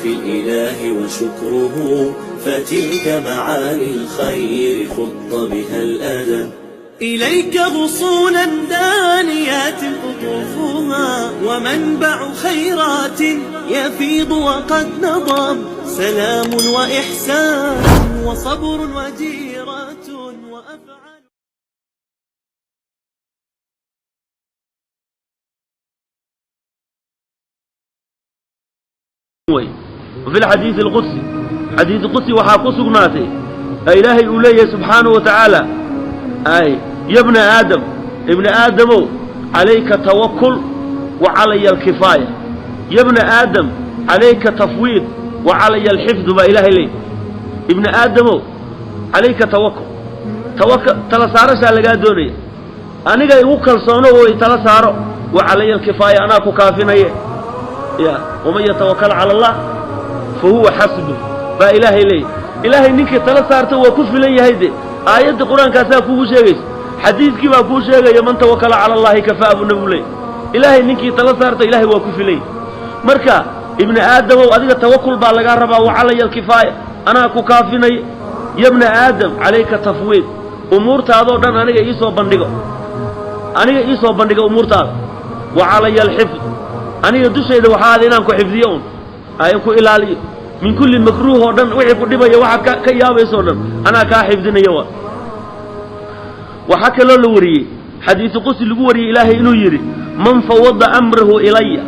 في الإله وشكره، فتلك معاني الخير خط بها الأدب. إليك غصونا دانيات قطوفها، ومنبع خيرات يفيض وقد نضب، سلام وإحسان وصبر وجيرة وأفعال. وفي الxadiiث الqudsi, xadiiث qudsi waxaa ku sugnaatay ilaahay uu leeyahay subxaanaه wa tacaala: ay ya bna aadam, ibna aadamow, calayka tawakul wa calaya alkifaaya. Ya bna aadam, calayka tafwiid wa calaya alxifdu, baa ilaahay leeyahy. Ibna aadamow, calayka tawakul, tawaka tala saarashaa lagaa doonaya, aniga igu kalsoono oo i tala saaro. Wa calaya alkifaaya, anaa ku kaafinaye. Ya waman yatawakal cala allah fa huwa xasbuh, baa ilaahay leeyahy. Ilaahay ninkii tala saarta waa ku filan yahay. De aayadda qur-aankaasaa kugu sheegaysa, xadiidkii baa kuu sheegaya: man tawakala cala allahi kafaa, buu nabigu leeyay. Ilaahay ninkii tala saarta, ilaahay waa ku filan yahay. Marka ibni aadamow, adiga tawakul baa lagaa rabaa, wa calaya alkifaaya, anaa ku kaafinaya. Ya bna aadam, calayka tafwiid, umuurtaadoo dhan aniga iisoo bandhigo, aniga iisoo bandhiga umuurtaada. Wa calaya alxifd, aniga dushayda waxaa ada inaan ku xifdiyo un aan ku ilaaliyo min kulli makruuh oo dhan, wixii ku dhibaya, waxaad ka yaabayso o dhan anaa kaa xifdinaya. Wa waxaa kaloo la wariyey, xadiisu qudsi lagu wariyey, ilaahay inuu yidhi: man fawada amrahu ilaya,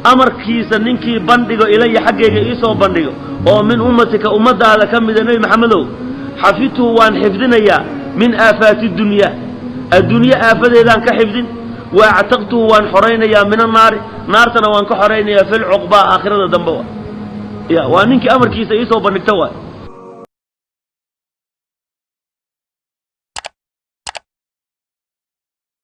amarkiisa ninkii bandhigo, ilaya xaggayga iisoo bandhigo, oo min ummatika, ummadaada ka mida, nebi maxamedow, xafidtuhu, waan xifdinayaa, min aafaati dunyaa, adduunye aafadeedaan ka xifdin. Wa actaqtuhu, waan xoraynayaa, min annaari, naartana waan ka xoraynayaa, fi lcuqbaa, aakhirada dambe. Wa ya waa ninkii amarkiisa iisoo bandhigta waay.